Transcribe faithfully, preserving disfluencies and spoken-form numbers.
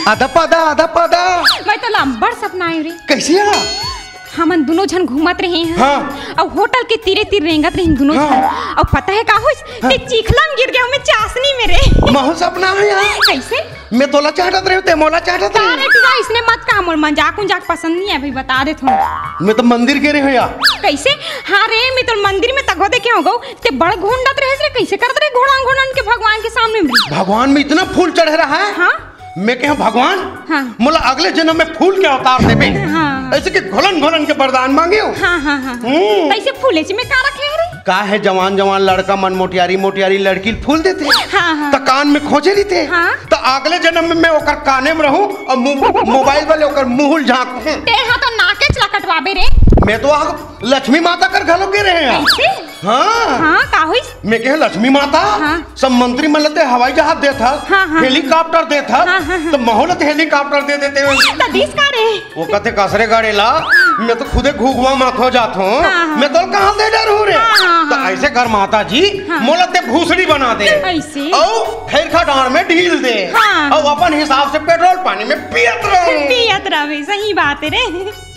आधा पादा, आधा पादा। मैं तो लंबड़ सपना आयो रे। कैसे हा? हमन दुनों झन घूमत रहे हैं। हाँ। अउ होटल के तीरे तीर रेंगत रहे दुनों हाँ। झन। अउ पता है का होइस? हाँ। ते चीखला म गिर गे हँव मैं चासनी में रे। महू सपना आयो हा। कैसे? मैं तोला चाटत रहे हँव, ते मोला चाटत रहे। अरे तू इसने मत कहा, मोर मजाक उजाक पसंद नहीं है भाई, बता देत हँव। मैं तो मंदिर गे रहे हँव या। कैसे? हाँ रे, मैं तो मंदिर में तको देखे हँव गो, ते बड़ घोंडत रहे रे, कैसे करत रहे घोड़ान घोड़ान के भगवान के सामने में? भगवान में इतना फूल चढ़े रहा है। हाँ। मैं कहेंव भगवान, हाँ। मोला अगले जन्म में फूल के अवतार देबे। हाँ। ऐसे कि घोलन घोलन के वरदान मांगे हँव। हाँ, हाँ, हाँ, हाँ। हम्म। तो ऐसे फूले च में का रखे है रे? का है जवान जवान लड़का मन मोटियारी मोटियारी लड़की ल फूल देथे। हाँ, हाँ। त कान में खोजे रहिथे। हाँ। त अगले जन्म में मैं ओकर काने में रहूं अउ मु-, मोबाइल वाले ओकर मुंह ल झांकूं। ते हा तो नाके च ला कटवाबे रे। मैं तो आ लक्ष्मी माता कर घलो गे रहे हँव। कैसे? हाँ। हाँ, का होइस? मैं कहेंव लक्ष्मी माता, हाँ। सब मंत्री मन ल ते हवाई जहाज देत हस, हाँ, हाँ। हेलीकॉप्टर देत हस, हाँ, हाँ, हाँ। त महू ल ते हेलीकॉप्टर दे देते। त दिस का रे? वो कथे कसरे गाड़े ला, मैं तो खुदे घुघुआ माथो जात हँव, हाँ, हाँ। मैं तोला कहाँ दे डरहूं रे। हाँ, हाँ, त हाँ। ऐसे कर माता जी, हाँ। मोला ते भूसड़ी बना दे। ऐसे? अउ खैरखा डांड़ में ढील दे। हाँ। अउ अपन हिसाब से पेट्रोल पानी में पियत रहूं। पियत रहबे, सही बात है रे।